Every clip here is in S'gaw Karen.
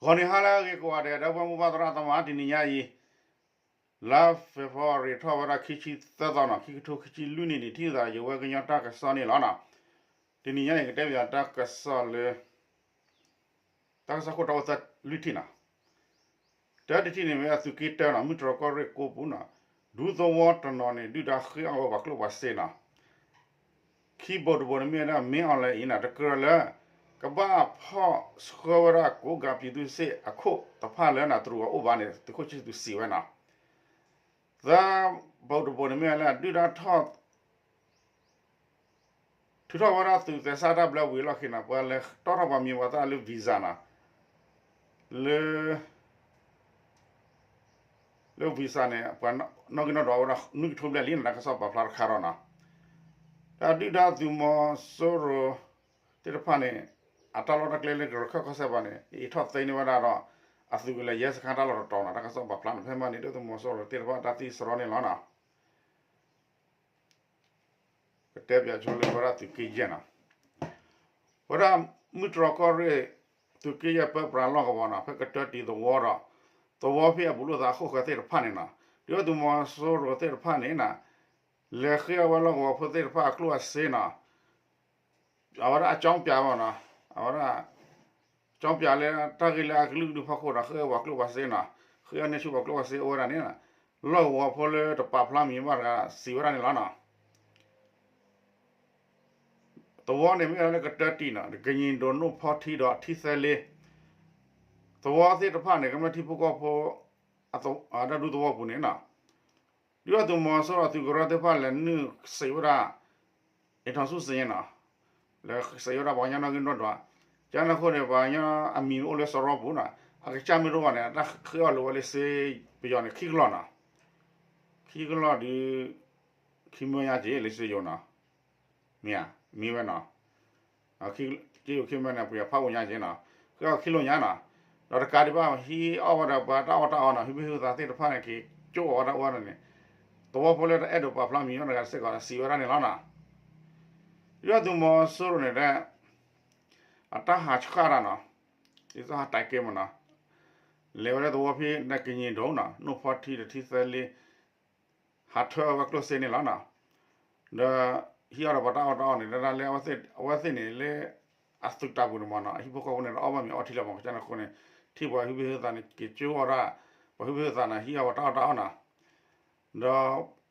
ဂီၤနံၤဟါလၢအဂ့ၤကိးဂၤဒဲး ဒီပုၢ်ဝဲၢ်မိၢ်ပၢ်သရၣ်သမါ တနံၤညါအံၤ လါ February ထီၣ်ဝဲဒၣ်ခံဆံသၢသီနီၤ ခံကထိခံဆံလွံၢ်နံၣ်န့ၣ် ထံၣ်သးယဝဲကညီတၢ်ကစီၣ်န့ၣ်လီၤနီၤ. တနံၤညါအံၤ ကတဲဘၣ်တၢ်ကစီၣ်လၢ တၢ်ကစီၣ်ခိၣ်တီအိၣ်သၢလွံၢ်ထံၣ်နီၤ. တၢတထံၣ်န့ၣ်မ့ၢ်ဝဲသုးက့တၢနီၤ မုၢ်တြီၢ်ကီၢ်ရ့ၣ်ကိးပူၤနီၤ ဒူသဝီတနီၤန့ၣ် ဒုၣ်ဒါဃ့အီၣ်ဝဲပှၤကျိၣ်ပှၤစ့နီၤ. ခံဘိးတဘိးန့ၣ်မ့ၢ်ဝဲဒၣ် မင်းအောင်လှိုင် အံၤနီၤ တကြၢးလၢ ကဘၣ်ဖီၣ်ဆှၢဝဲဒၣ် ကိုးကန့်ပြည်သူ့စစ် အခိၣ်တဖၣ်လၢနီၤ တရူးအအိၣ်ဘၣ်န့ၣ် သုးခိၣ်ဆံသူးစံးဝဲနီၤ. သၢဘိးတဘိးန့ၣ်မ့ၢ်ဝဲလၢ ဒုၣ်ဒါထီၣ် ထုးထီၣ်ဝဲဒၣ်သုးသဲစးတၢ်ဘျၢဝံၤအလီၢ်ခံနီၤ ပှၤလဲၤတီၣ်ထီၣ်ပှၤမံၤပှၤသၣ်လၢ visa နီၤ လၢ လၢ visa န့ၣ် ပှၤနီၣ်ဂံၢ်နီၣ်ဒွးဝဲဒၣ်နွံကထိဘျဲၣ်လံနီၤ တၢ်ကစီၣ်ပာ်ဖျါတခါဒီးနီၤ. တၢ်ဒုၣ်ဒါသုးမီၤစိရိၤသ့ၣ်တဖၣ်န့ၣ် အတၢ်လီၢ်တၢ်ကျဲလၢကရၢခၢၣ်ကီၢ်စဲၣ်ဘၣ်န့ၣ် အံးထီၣ်သ့န့ၢ်ဝဲဒၣ်ဒီး အသုးကလၢၤရဲစခန်းတၢ်လီၢ်တတီၤနီၤ တၢ်ကစီၣ်ပာ်ဖျါန့ၣ် ဖဲမၤန့ၣ် ဒုၣ်ဒါသုးမီၤစိရိၤသ့ၣ်တဖၣ်တၢ်သံစရီန့ၣ်လီၤနီၤ. ကတဲပၠးဆိလၢဝဲဒၣ်သုးက့ယဲၢ်နီၤ ဝဲဒၣ်မုၢ်တြီၢ်ကီၢ်ရ့ၣ် သုးက့ယဲၢ်ပၢပြးလီၢ်ကဝီၤနီၤ ဖဲကတၢၢ်တံၤသဝီဒီး သဝီဖဲအဘူးလိာ်သးအခိၣ်ဃၢၤသ့ၣ်တဖၣ်န့ၣ်နီၤ ဒုၣ်ဒါသုးမီၤစိရိၤသ့ၣ်တဖၣ်န့ၣ်နီၤ လဲၤဃ့အီၣ်ဝဲလီၢ်ကဝီၤဖိသ့ၣ်တဖၣ်အကျိၣ်အစ့နီၤ အဝဲဒၣ်အကြောင်းပြဘၣ်နီၤ အဝဲဒၣ် အကြောင်းပြလၢတၢ်ဂ့ၢ်လၢအကလုာ်ကဒုဖီခိၣ်ဒီး ဃ့အီၣ်ပှၤကျိၣ်ပှၤစ့နီၤ ဃ့အီၣ်န့ၢ်ဆူၣ်ပှၤကျိၣ်ပှၤစ့အိၣ်ဝဲဒၣ်န့ၣ် လီၢ်ကဝီၤဖိလၢတပာ်ဖျါမံၤဘၣ်တဂၤစံးဝဲဒၣ်န့ၣ်လီၤနီၤ. သဝီန့ၣ်မ့ၢ်ဝဲဒၣ်လၢကတၢၢ်တံၤနီၤ ကညံၣ်ဒိၣ် နိၣ်ဖီထံဒီးထံသၢလ့ သဝီသ့ၣ်တဖၣ်န့ၣ် ကမျၢၢ်ထံဖိကီၢ်ဖိ တၢ်ဒူသဝီပူၤန့ၣ်နီၤ ဒုၣ်ဒါသုးမီၤစိရိၤအသုးကရၢသ့ၣ်တဖၣ်လဲၤနုာ်စံးဝဲဒၣ် အ့ၣ်ထီၣ်ဆူၣ်စ့န့ၣ်နီၤ လဲၤစံးဝဲဒၣ်ပှၤကညီနီၣ်ဂံၢ်နီၣ်ဒွး ကန့ၣ်အဃိန့ၣ် ပှၤကညီအမံၤအိၣ်လၢစရီပူၤနီၤ အကစၢ်မ့ၢ်တအိၣ်ဘၣ်န့ၣ် အတၢ်ဃ့အီၣ်လိာ်ဝဲလၢစ့ပယီၤန့ၣ် ခံကလီၢ်နီၤ ခံကလီၢ်ဒုး ခံမၢညါက့ၤလၢစ့ယိၤနီၤ မ့ၢ်ဧါ မ့ၢ်ဝဲနီၤ က့ယိၤခံမၢန့ၣ် ပှ့ၤအဖးအိၣ်ညါက့ၤနီၤ ဃ့အီၣ်ခံလိာ်ညါနီၤ ဒီးတကးဒံးဘၣ် ဟံးအီၣ်ဝဲဒီးပှၤတၢ်အီၣ်တၢ်အီနီၤ ဟံၣ်ဖိဃီဖိသ့ၣ်တဖၣ်န့ၣ် က့ၤကၠိအီၣ်ဝဲဒၣ်အိၣ်ဝဲဒၣ်န့ၣ် သဝီဖိလၢတအဲၣ်ဒိးပာ်ဖျါမံၤနီတဂၤစ့ၢ်ကီး စံးဝဲဒၣ်န့ၣ်လီၤနီၤ ဒုၣ်ဒါသုးမီၤစိရိၤန့ၣ် အတၢ်ဟးဆှၣ်တၢ်နီၤ ဒ်သိးဟးတဲာ်က့ၤမ့ၢ်နီၤ လဲၤဝဲလၢသဝီဖဲန့ၣ် ကညံၣ်ဒိၣ်နီၤ နိၣ်ဖီထံဒီးထံသၢလ့ ဟးထၢဝဲကျိၣ်စ့န့ၣ်လီၤနီၤ ဒီးဟံးအီၣ်ဒီးပှၤတၢ်အီၣ်တၢ်အီန့ၣ် ဒၣ်လၢအဝဲသ့ၣ်န့ၣ်လၢ အသုးတၢ်ပူၤန့ၣ်မ့ၢ်နီၤ အဟံၣ်ဖိဃီဖိန့ၣ် တအီၣ်ဘၣ်မ့ၤအီထံလၢၤမ့ၢ် ကန့ၣ်အဃိန့ၣ် ထံၣ်ပှၤဟံၣ်ဖိဃီဖိသးန့ၣ် က့ၤကၠိအီၣ်ဒၣ် ပှၤဟံၣ်ဖိဃီဖိသးန့ၣ် ဟံးအီၣ်ပှၤတၢ်အီၣ်တၢ်အီနီၤ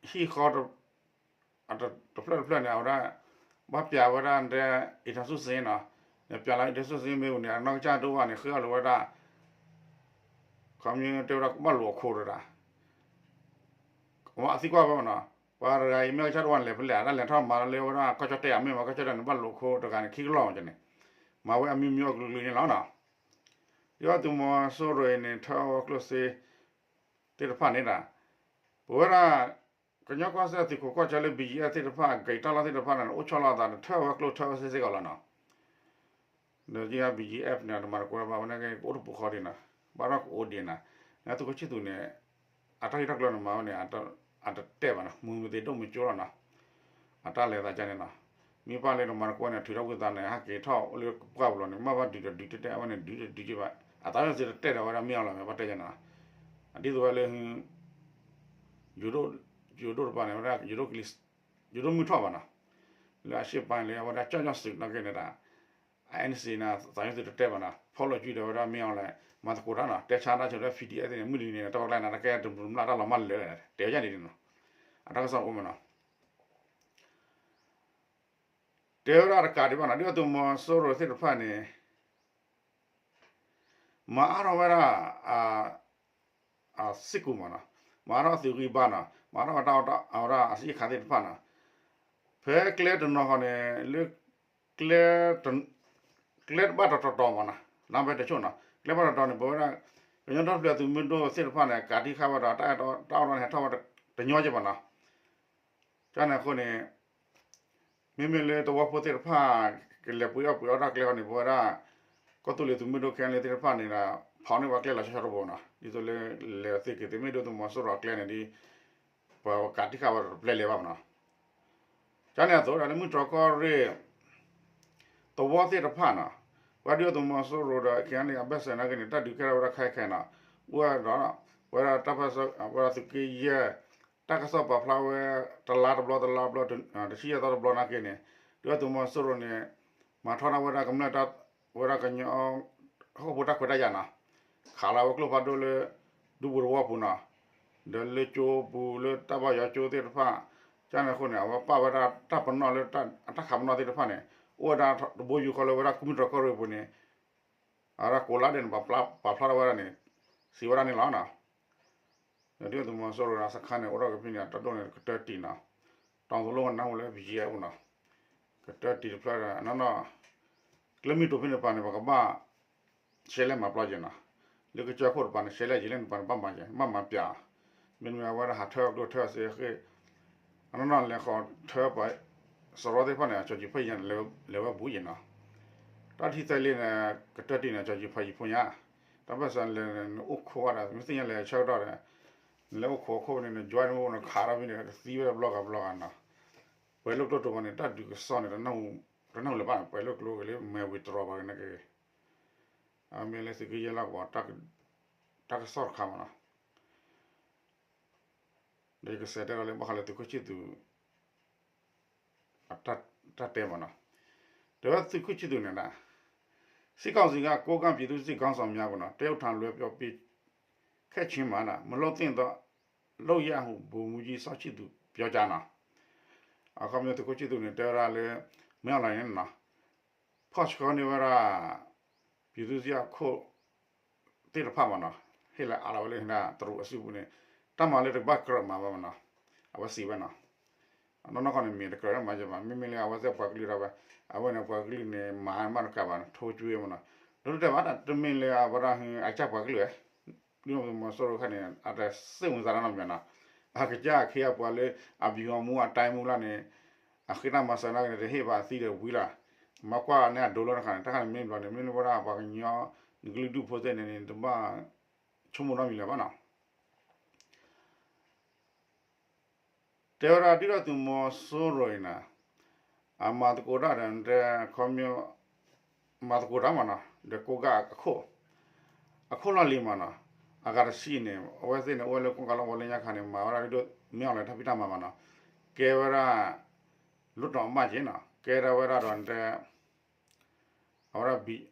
ဒီးဟံၣ်ဃီ တဖျၢၣ်တဖျၢၣ်န့ၣ် အဝဲဒၣ် ဘၣ်ပျးဝဲဒၣ်တဲ အ့ၣ်ထီၣ်ဆူၣ်စ့နီၤ ပျးလီၤအ့ၣ်ထီၣ်ဆူၣ်စ့မ့ၢ်ဝံၤန့ၣ် အနီၢ်ကစၢ်တအိၣ်ဘၣ်န့ၣ် ဃ့အီၣ်လိာ်ဝဲဒၣ် ခီမ့ၢ်တဲဝဲဒၣ်ဘၣ်လိာ်အခိၣ်တဒၣ် အသံကွၢ်ဝဲမ့ၢ်နီၤ ပှၤတဂၤအံၤမ့ၢ်ကစၢ်တအိၣ်ဘၣ်န့ၣ် လဲၤဖဲလဲၣ် တၢ်လဲၤထီၣ်မၤလၢဝဲဒၣ်ကီၢ်ကၠီၣ်တဲၣ်ဧါ မ့ၢ်မ့ၢ် ကီၢ်ကၠီၣ်တဲၣ်န့ၣ် ဘၣ်လိာ်အခိၣ်တဂၤန့ၣ် ခံကလီၢ်မ့ၢ်န့ၣ် မၤဝဲအမံၤမံၤအီၣ်ကလုာ်ကလုာ်န့ၣ်လီၤနီၤ ဒုၣ်ဒါသုးမီၤစိရိၤအံၤန့ၣ် ထၢအီၣ်ဝဲကျိၣ်စ့ သ့ၣ်တဖၣ်န့ၣ်ဒၣ် ပဝဲဒၣ် ကညီကီၢ်စဲၣ်သုးခိၣ်ကီၢ်ဆၢလၢ ဘီၣ်ကၠံၣ်အဲၣ်ဖ် သ့ၣ်တဖၣ် အက့ၤတၢ်လီၢ်သ့ၣ်တဖၣ်န့ၣ် အိၣ်ဆီလီၤအသးန့ၣ် ထၢဝဲကျိၣ်ထၢဝဲစ့စ့ၢ်ကီးလီၤနီၤ ဒီးကဘီၣ်ကၠံၣ်အဲၣ်ဖ်န့ၣ် တမၤတကွဲဘၣ်ဝဲန့ၣ် ကအိၣ်တပူၤဃီဒံးနီၤ ဘၣ်ထီၣ်ကအိၣ်ဒံးနီၤ သုးခိၣ်ဆံသူးန့ၣ် အတၢ်ဂ့ၢ်တၢ်ကျိၤန့ၣ်မၤဝဲန့ၣ် အတတဲဘၣ်နီၤ မုၢ်မသ့ၣ်ဒိၣ်မုၢ်ကၠိလီၤနီၤ အတၢ်လဲၤသးကန့ၣ်နီၤ မ့ၢ်ပၢ်လၢတမၤတကွဲန့ၣ် ထုးထီၣ်ဝံသးန့ၣ် ဟဲက့ၤထီၣ်အိၣ်လၢပှၢ်ပူၤလီၤန့ၣ် မ့ၢ်ဘၣ်ဒုးဒီးဒုးတဲတဲအဝဲန့ၣ် ဒုးတဲဒုးက့ဘၣ် အသးစ့တတဲဒီးဝဲဒၣ်မ့ၢ်အီၤလီၤ မ့ၢ်ပၢ်တဲယနီၤ အဒ်သိးဝဲလၢ ယိၤဒိၣ်တပၤန့ၣ် ဝဲဒၣ် ယိၤဒိၣ်မုၢ်ထီၣ်ဘၣ်နီၤ လၢအရှေ့ပိုင်းလၢအဝဲဒၣ်ကၠီၣ်ညီၣ်စုးနီၢ်က့န့ၣ်ဒၣ် အ NCA န့ၣ် သးယိသုတတဲဘၣ်နီၤ ဖီၣ်လိာ်ကွံာ်ဒီးဝဲဒၣ်မ့ၢ်အီၤလဲၣ် မၤသကိးတၢ်နီၤ တဲဆါတၢ်ဆိလၢ PDF သ့ၣ်န့ၣ် မုၢ်တနံၤန့ၣ် တၢ်ဝဲကျါန့ၣ် တကဲတမုာ်တမျၢ်တၢ်လီၤမၢ်လၢာ် တဲဝဲဒ်န့ၣ်နီၤ အတၢ်ကစီၣ်အိၣ်မ့ၢ်နီၤ တဲဝဲဒၣ်တကးဒံးဘၣ်နီၤ ဒုၣ်ဒါသုးမီၤစိရိၤသ့ၣ်တဖၣ်န့ၣ် မၤအါထီၣ်ဝဲဒၣ် စ့ၢ်ကီးမ့ၢ်နီၤ မၤအါထီၣ်အသုးဂံၢ်ဘါနီၤ မၤအါထီၣ်ဝဲဒၣ်အဝဲဒၣ်အစ့ၣ်ခါသ့ၣ်တဖၣ်နီၤ ဖဲကျဲတနီၤဃီန့ၣ် လၢ ကျဲ ကျဲဘၣ်တတီၤတီၤမ့ၢ်နီၤ လမ်းပဲတချို့နီၤ ကျဲဘၣ်တတီၤန့ၣ် ပဝဲဒၣ် ကညီဒီကလုာ်သုးမုၢ်ဒိၣ်သ့ၣ်တဖၣ်န့ၣ် ကးတံၢ်ဃာ်ဝဲဒီး တၢ်အဲၣ်တီအီၣ်တီအီန့ၣ် ဟဲထီၣ်ဝဲတညီက့ဘၣ်နီၤ ကန့ၣ်အဃိန့ၣ် မ့မ့ၢ်လၢသဝီဖိသ့ၣ်တဖၣ် ကလဲၤပှ့ၤအီၣ်ပှ့ၤအီတၢ်ကျဲဃီန့ၣ် ပဝဲဒၣ် ကီၢ်သူလ့ၤသုးမုၢ်ဒိၣ်ခဲလၢာ်သ့ၣ်တဖၣ်န့ၣ်ဒီး ဖီၣ်န့ၢ်ဝဲကျဲလီၤဆီဆီတဘိနီၤ ဒ်သိးလၢ လဲၤသ့က့ၤသ့မ့ၢ်ဒိၣ်သုးမီၤစိရိၤအကျဲန့ၣ်ဒီး ပှၤကးတံၢ်ဃာ်ဝဲဒီးတပျဲလဲၤဘၣ်မ့ၢ်နီၤ ကန့ၣ်အသိးဒီးလၢမုၢ်တြီၢ်ကီၢ်ရ့ၣ် သဝီသ့ၣ်တဖၣ်နီၤ ပှၤဒုးအသုးမီၤစိရိၤဒီး ခဲအံၤန့ၣ် အဘၢၣ်စၢၤနာ်က့န့ၣ် တၢ်ဒုးကဲထီၣ်ဝဲဒၣ်ခဲခဲနီၤ, အိၣ်ဝဲဒီး ပဝဲဒၣ်တၢ်ပၢၢ်ဆၢ ပဝဲဒၣ်သုးက့ယဲၢ် တၢ်ကစီၣ်ပာ်ဖျါဝဲ တလါတဘျီတလါဘျီ တဆံယဲၢ်သီတဘျီနာ်က့န့ၣ် ဒုးအသုးမီၤစိရိၤန့ၣ် မၤထီၣ်န့ၢ်ဝဲဒၣ်ကမျၢၢ် ဝဲဒၣ်ကညီ ဟီၣ်ခိၣ်ဖိတၢ်ခွဲးတၢ်ယာ်နီၤ, ခးလီၤဝဲကျိဖးဒိၣ်လၢ ဒူပူၤသဝီပူၤနီၤ, ဒီးလၢကၠိပူၤလၢတၢ်ဘၣ်ယွၤကၠိသ့ၣ်တဖၣ်, ကန့ၣ်အဃိန့ၣ် အဝဲပာ်ဝဲဒၣ်တၢ်ပနီၣ်လၢ အတၢ်ခးပနီၣ်သ့ၣ်တဖၣ်န့ၣ် အိၣ်ဝဲဒၣ်တဘိယူၢ်ဃီလၢဝဲဒၣ်ကူမံၤတြီၢ်ကီၢ်ရ့ၣ်ပူၤန့ၣ် အဝဲဒၣ်ကိးလါဒဲးန့ၣ် ပာ်ဖျါထီၣ်ဝဲဒၣ်န့ၣ် စံးဝဲဒၣ်န့ၣ်လီၤနီၤ. ဒီးဒုးအသုးမီၤစိရိၤဒီးစခါန့ၣ် အိၣ်ထီၣ်ကဖံန့ၣ် အတၢ်ဒိၣ်န့ၣ်ကတၢၢ်တံၢ်နီၤ, တီၤသလိကနၢ်ဟူလၢပယီၤအိၣ်နီၤ, ကတၢၢ်တံၢ်တဖျၢၣ်ဒီး နီၢ်နီၢ် ကျဲမုၢ်တိၤဖဲန့ၣ်တပၤန့ၣ် ပကဘၣ် ရှဲလဲၣ်မၤပျီက့ၤနီၤ, လၢကစၢၢ်ခိၣ်တပၤန့ၣ် ရှဲလဲၣ်ယံာ်လၢန့ၣ်တပၤန့ၣ် ဘၣ်မၤက့ၤ ဘၣ်မၤပၠး, မ့တမ့ၢ်အဝဲဒၣ်ဟးထၢအကျိၣ်ထၢအစ့အဃ့, အနီၢ်နီၢ်လဲၤဃီၤထၢပှၤ စရီသ့ၣ်တဖၣ်န့ၣ် အကၠီၤကံၤဖၢၣ်ယံာ်န့ၣ် လဲၤဝဲဘူးက့ၤနီၤ, တၢ်ထံၣ်သၢလံန့ၣ် ကတၢၢ်တံၢ်န့ၣ် ကၠီၤကံၤဖၢၣ်ယံာ်ဖိညါ, တၢ်ဘၢၣ်စၢၤလဲၤန့ၣ် နအိၣ်ခိးဒီး မ့ၢ်သ့ၣ်ညါလဲၤဆၢကတီၢ်ဒီး နလဲၤအိၣ်ခိးခိၣ်န့ၣ် နယွၤန့ၣ် မ့ၢ်အိၣ်နခးထီၣ်ဖဲန့ၣ် ကသံဝဲတဘျီဂၤဘျီဂၤနီၤ, ပှၤလၢကျိတိၤမးန့ၣ် တၢ်ဒုးကစီၣ်န့ၣ် တနၢ်ဟူလၢၤဘၣ်န့ၣ် ပှၤလၢကျိက့ၤလၢမဲာ်ဝံၤတရီၤဘၣ်က့ၤန့ၣ်က့ၤ, အမ့ၢ်လၢသုးက့ယဲၢ်လီၢ်ကဝီၤ တၢ်ကစီၣ်တခါမးနီၤ, ဒီးယကစးတဲဒီးလၢဘၣ်ဃးလၢသုးခိၣ်ဆံၣ်သူး တၢ်တဲမးနီၤ, တဲဝဲသုးခိၣ်ဆံၣ်သူးန့ၣ်ဒၣ် စစ်ကောင်စီက ကိုးကန့်ပြည်သူ့စစ်ခေါင်းဆောင်များကို တရုတ်ထံလွှဲပြောပြီး ခဲ့ခြင်းမှာ မလုပ်သင့်သောလုပ်ရပ်ဟု ဗိုလ်မှူးကြီးစောင့်ကြည့်သူပြောကြားနီၤ, အခီပညီသုးခိၣ်ဆံၣ်သူးန့ၣ် တဲဝဲဒၣ်လၢ မင်းအောင်လှိုင်န့ၣ်နီၤ ဖီၣ်ဆှၢန့ၢ်ဝဲဒၣ် ပြည်သူ့စစ်အခိၣ် သ့ၣ်တဖၣ်မးနီၤ, ဟ့ၣ်လီၤအးလီၤဝဲလၢတရူးအစုပူၤန့ၣ် တၢ်မၤလၢတကဘၣ်ကြၢးမၤဘၣ်မးနီၤ, အဝဲစံးဝဲနီၤ, အနီၢ်နီၢ်ခီန့ၣ် မ့ၢ်တကြၢးတၢ်မၤယဲၢ်ဘၣ် မ့မ့ၢ်လၢအဝဲသ့ၣ်ပှၤကလုာ်ဒၣ်ဝဲ, အဝဲန့ၣ်ပှၤကလုာ်န့ၣ် မၤမးတကးဘၣ် ထိကၠွ့မးနီၤ, ဒီးတဲဘၣ်တမ့ၢ်လၢအဝဲဒၣ် အကစၢ်ပှၤကလုာ်ဧါ ဒုးသုးမီၤစိရိၤခါန့ၣ် အတစ့ၢ်ဝင်စားနီတမံၤနီၤ, အကစၢ်အခ့အပှၤလၢ အဗျူဟာမှူးအတိုင်းမှူးလၢန့ၣ် အဃ့တၢ်မၤစၢၤနာ်က့န့ၣ် တဟ့ၣ်ဘၣ်အသံဒီးဝံၤလီၤ, မၤကွၢ်န့ၢ်အဒိလီၤတခါန့ၣ် တၢ်ခါန့ၣ်မ့ၢ်ဘျီန့ၣ် မ့ၢ်လၢဝဲဒၣ်ပှၤကညီ နကလုာ်ဒူၣ်ဖိသ့ၣ်န့ၣ်န့ၣ် တဘၣ်ဆိကမိၣ်နီတမံၤလၢၤဘၣ်နီၤ. တဲဝဲဒၣ်ဒုၣ်ဒါသုးမီၤစိရိၤအံၤန့ၣ် အမၤသကိးတၢ်ဒီး တဲခီမီ မၤသကိးတၢ်မးနီၤ ဒီးကိးဂၤအခိၣ် အခိၣ်လီၢ်လံၤမးနီၤ အဂၤတဆံန့ၣ် အဝဲသ့ၣ်န့ၣ် အိၣ်ဝဲလၢကီၢ်ကးလီၢ်ဝီလၢညါခါန့ၣ် မၤဝဲဒၣ်ဒ်မ့ၢ်အီၤလၢတၢ်ဖံးတၢ်မၤမးနီၤ ကဲဝဲဒၣ် လွှတ်တော်အမတ်က့ၤနီၤ ကဲဒၣ်ဝဲဒၣ်ဒီး တဲ အဝဲဒၣ်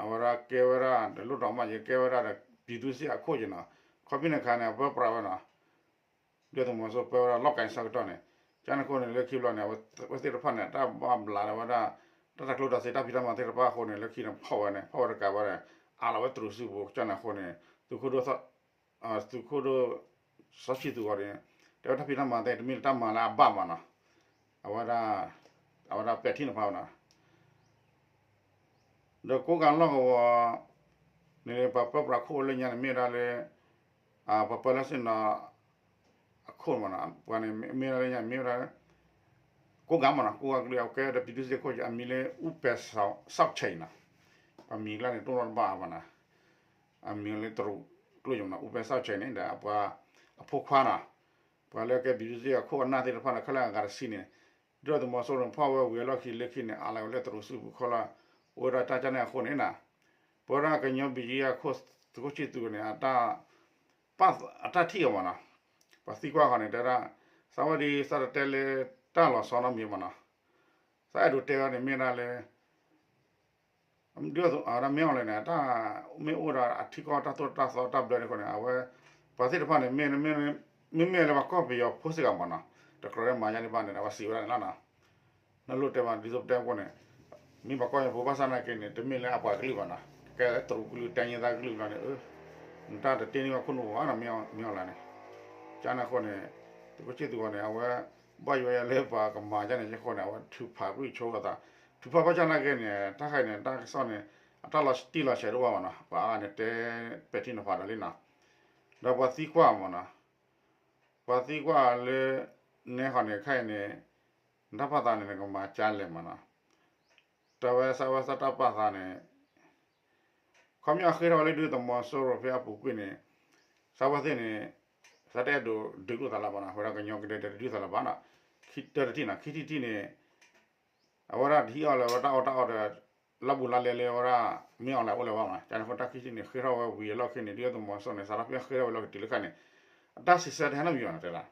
အဝဲဒၣ်ကဲဝဲဒၣ်ဒီး လွှတ်တော်အမတ်ကဲဝဲဒၣ်ဒီး ပြည်သူ့စစ်အခိၣ်က့ၤနီၤ ခီဖျိန့ၣ်ခါန့ၣ် အပၢပြးဝဲနီၤ ဒုၣ်ဒါသုးမီၤစိရိၤပၢဝဲဒၣ်လီၢ်ကၠံၤဆၢကတီၢ်န့ၣ် ကန့ၣ်အဃိန့ၣ် လၢခံဘျီန့ၣ် အဝဲသ့ၣ်တဖၣ်န့ၣ် တၢ်ဘၣ်ဘျးလၢၤဝဲဒၣ် တၢ်တၤကျိၣ်တၤစ့တၢ်ဖံးတၢ်မၤသ့ၣ်တဖၣ်အဃိန့ၣ် လၢခံန့ၣ်ဖီၣ်ဝဲန့ၣ် ဖီၣ်ဝဲတကးဘၣ်ဒီး အးလီၤဝဲတရူးစုပူၤ ကန့ၣ်အဃိန့ၣ် သုးခိၣ်ဒိၣ် သုးခိၣ်ဒိၣ် စီၤဆံသူးဂီၤန့ၣ် တဲဝဲတၢ်ဖံးတၢ်မၤသ့ၣ် တမ့ၢ်လၢတၢ်မၤလၢအဘၣ်မးနီၤ အဝဲဒၣ် အဝဲဒၣ်ပဲာ်ထံနီၤဖးဝဲနီၤ ဒီးကိးဂၤလီၢ်ကဝီၤန့ၣ် ပှၤပၢပြးခိၣ်ဝဲလၢညါန့ၣ် မ့ၢ်ဝဲဒၣ်လၢ ပှၤပၢလၢစ့ၣ်နီၤ အခိၣ်မးနီၤ ပှၤန့ၣ်မ့ၢ်ဝဲဒၣ်လၢညါ မ့ၢ်ဝဲဒၣ် ကိးဂၤမးနီၤ ကိးဂၤကလုာ်အကဲဒီး ပြည်သူ့စစ်ခိၣ် အမံၤလၢ ဦးပဲစောင့်ချိတ်နီၤ ပှၤမံၤကျါန့ၣ် တိၢ်နီၣ်တဘၣ်အါဘၣ်နီၤ အမံၤလၢတရူးကျိာ်ယိာ်နီၤ ဦးပဲစောင့်ချိတ်န့ၣ် ဒီးအပှၤအဖိခွါနီၤ ပှၤလၢကဲ ပြည်သူ့စစ်အခိၣ်အနၢ်သ့ၣ်တဖၣ်န့ၣ် ခဲလၢာ်အဂၤတဆံန့ၣ် ဒုၣ်ဒါသုးမီၤစိရိၤန့ၣ် ဖီၣ်ဝဲဝံၤအလီၢ်ခံလၢခံန့ၣ် အးလီၤဝဲလၢတရူးစုပူၤခီလီၤ အိၣ်ဝဲဒၣ်တၢ်ကန့ၣ်အဃိန့ၣ်နီၤ ပဝဲဒၣ်ကညီဘံကယဲၢ်အခိၣ် သုးခိၣ်ဆံသူးန့ၣ် အတၢ် အတၢ်ထံၣ်အီၤမးနီၤ ပှၤသံကွၢ်ဃီန့ၣ် တဲဒၣ် သးဝဲဒၣ်သးတတဲလၢတၢ်လီၤဆီနီတမံၤမးနီၤ သးအဲၣ်ဒိးတဲအီၤန့ၣ် မ့ၢ်ဒၣ်လၢ ဒ်အဝဲဒၣ်မ့ၢ်အီၤလဲၣ်န့ၣ် တၢ်မ့ၢ်အိၣ်ဒီးအထံကီၢ်တၢ်သိၣ်တၢ်သီတၢ်ဘျၢန့ၣ်အဃိန့ၣ် အဝဲ ပှၤသ့ၣ်တဖၣ်န့ၣ် မ့မ့ၢ်လၢပှၤကီၢ်ပယီၤဖိစ့ၢ်ကီးမးနီၤ တကြၢးလၢမၤယါန့ၣ်ဘၣ်န့ၣ် အဝဲစံးဝဲဒၣ်န့ၣ်လီၤနီၤ နလိၣ်တဲဘၣ်ဒ်သိးပတဲအဃိန့ၣ် မ့ၢ်ပှၤကီၢ်ပယီၤဖိဘၣ်ဆၣ်နာ်က့န့ၣ် တမ့ၢ်လၢအပှၤကလုာ်ဘၣ်နီၤ ကဲလၢတရူးကလုာ် တိုင်းရင်းသားကလုာ်ဘျီန့ၣ် နတၢ်တတ့န့ၢ်ဘၣ်ခိၣ်နူာ်ဘၣ်နီၤ မ့ၢ်အီၤလဲၣ်န့ၣ် ကန့ၣ်အဃိန့ၣ် သုးခိၣ်ဆံသူးအီၤန့ၣ် အဝဲ ဘၣ်ယိၣ်ယဲလၢပှၤကမၤယါန့ၣ်အဃိန့ၣ် အဝဲထုးဖးကွံာ်ဆိအသး ထုးဖးဘၣ်ဆၣ်နာ်က့န့ၣ် တၢ်ခါအံၤန့ၣ် တၢ်ကစီၣ်န့ၣ် အတၢ်လီၤတံၢ်လီၤဆဲးတအိၣ်ဘၣ်မးနီၤ ပှၤအါဂၤန့ၣ်တဲပဲာ်ထံနီၤဖးဒီးလံနီၤ ဒီးပှၤသံကွၢ်မးနီၤ ပှၤသံကွၢ်လၢ နဲဃီန့ၣ် ခဲအံၤန့ၣ် နတၢ်ပာ်သးန့ၣ် နကမၤကၢလဲၣ်မးနီၤ တဲဝဲစးဝဲစးတၢ်ပာ်သးန့ၣ် ခီပညီအဃ့ထီၣ်ဝဲလၢဒုးသုးမီၤစိရိၤဖဲအပူၤကွံာ်န့ၣ် စးဝဲသ့ၣ်န့ၣ် စးတအဲၣ်ဒိးဒုးလိာ်သးလၢၤဘၣ်နီၤ ဝဲဒၣ်ကညီကဒဲဒဲတဒုးသးလၢၤဘၣ်နီၤ တၢတထံၣ်နီၤ ခံထံၣ်တထံၣ်န့ၣ် အဝဲဒၣ်တဟံးအီၣ်လၢၤဝဲတၢ်အီၣ်တၢ်အီဒီး လါဘူးလါလဲလၢဝဲဒၣ် မ့ၢ်အီၤလဲၣ်အိၣ်လၢၤဘၣ်မး ကန့ၣ်အဃိတၢ်ခံဆံန့ၣ် ဃ့ထီၣ်ဝဲဝံၤအလီၢ်ခံန့ၣ် ဒုၣ်ဒါသုးမီၤစိရိၤန့ၣ် စးထီၣ်ဖဲဃ့ထီၣ်ဝံၤလီၢ်ခံတုၤလၢခဲအံၤန့ၣ် အတၢ်စံးဆၢတဟဲနီတမံၤဘၣ်နီၤ တဲဒၣ်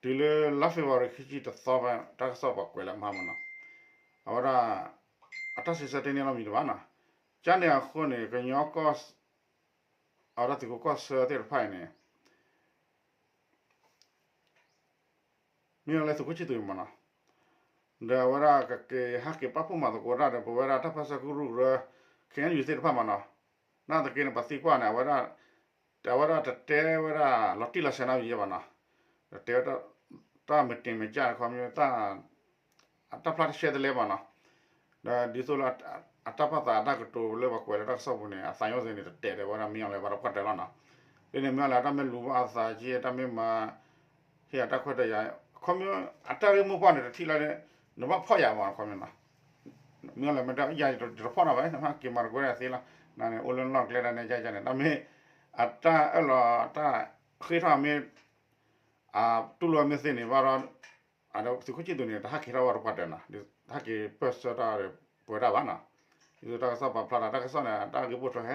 တုၤလၢလါ February ခံဆံတသီဖဲ တၢ်ကစီၣ်ပှၤကွဲးလၢမဟါမးနီၤ အဝဲဒၣ် အတၢ်စံးဆၢတန့ၢ်နီတမံၤဘၣ်နီၤ ကန့ၣ်အဃိန့ၣ် ကညီကီၢ် အဝဲဒၣ်သုးခိၣ်ကီၢ်ဆၢသ့ၣ်တဖၣ်အံၤန့ၣ် မ့ၢ်လၢသုးခိၣ်ဆံသူးမးနီၤ ဒီးအဝဲဒၣ်ကက့ၤဟးက့ၤပာ်ဖှိၣ်မၤသကိးတၢ်ဒီး ပဝဲဒၣ်တၢ်ပၢဆှၢကရူၢ်ကရၢ ခဲအံၤန့ၣ်သ့ၣ်တဖၣ်မးနီၤ နာ်သက့န့ၣ် ပှၤသံကွၢ်န့ၣ် အဝဲဒၣ် အဝဲဒၣ်တတဲဝဲဒၣ်လီၤတံၢ်လီၤဆဲးနီတမံၤဘၣ်နီၤ တတဲဝဲ တၢ်မ့ၢ်တ့ၢ်မ့ၢ်ကၢ်ခီမ့ၢ် တၢ်ဖျါတရှဲတလဲမးနီၤ ဒီးဒ်သိးလၢ အတၢ်ပာ်သးအတၢ်ကတိၤလၢပှၤကွဲးလၢတၢ်ကစီၣ်ပူၤန့ၣ် အသးညီသ့န့ၣ် တတဲာ်ဒီးဝဲဒၣ်မ့ၢ်အီၤလဲၣ်ဘၣ်တပှၢ်တၢၢ်လီၤနီၤ လၢန့ၣ်မ့ၢ်အီၤလဲၣ် အတၢ်မ့ၢ်လူၤဘၣ်အသးက့ အတၢ်မ့ၢ်မၤ ဟ့ၣ်အတၢ်ခွဲးတၢ်ယာ် ခီမ့ၢ် အတၢ်ဂ့ၢ်မိၢ်ပှၢ်န့ၣ် တထံၣ်လၢ နဘၣ်ဖီၣ်ယၤမးခီမ့ၢ်နီၤ မ့ၢ်အီၤလဲၣ် မ့ၢ်တယၤတဖီၣ်နီၤဘၣ် နဟးက့ၤမၤတကွဲးဒၣ်သ့လီၤ နန့ၣ် အိၣ်လၢနလီၢ်ကျဲဒၣ်န့ၣ် ယယန့ၣ် တၢ်မ့ၢ် အတၢ်အၢၣ်လီၤတၢ်ဃ့ထီၣ်မ့ၢ် အတူၢ်လိာ်မ့ၢ်သ့န့ၣ်ဘၣ်ဒီး အသုးခိၣ်ဆံသူးန့ၣ် တဟးက့ၤထီၣ်ဝဲတပှၢ်တၢၢ်နီၤ တဟးက့ၤပၢၢ်ဆၢတၢ်ပဝဲဒၣ်ဘၣ်နီၤ ဒ်သိးတၢ်ကစီၣ်ပာ်ဖျါဒီး တၢ်ကစီၣ်န့ၣ် တၢ်ဂ့ၢ်ပိာ်ထွဲဟဲ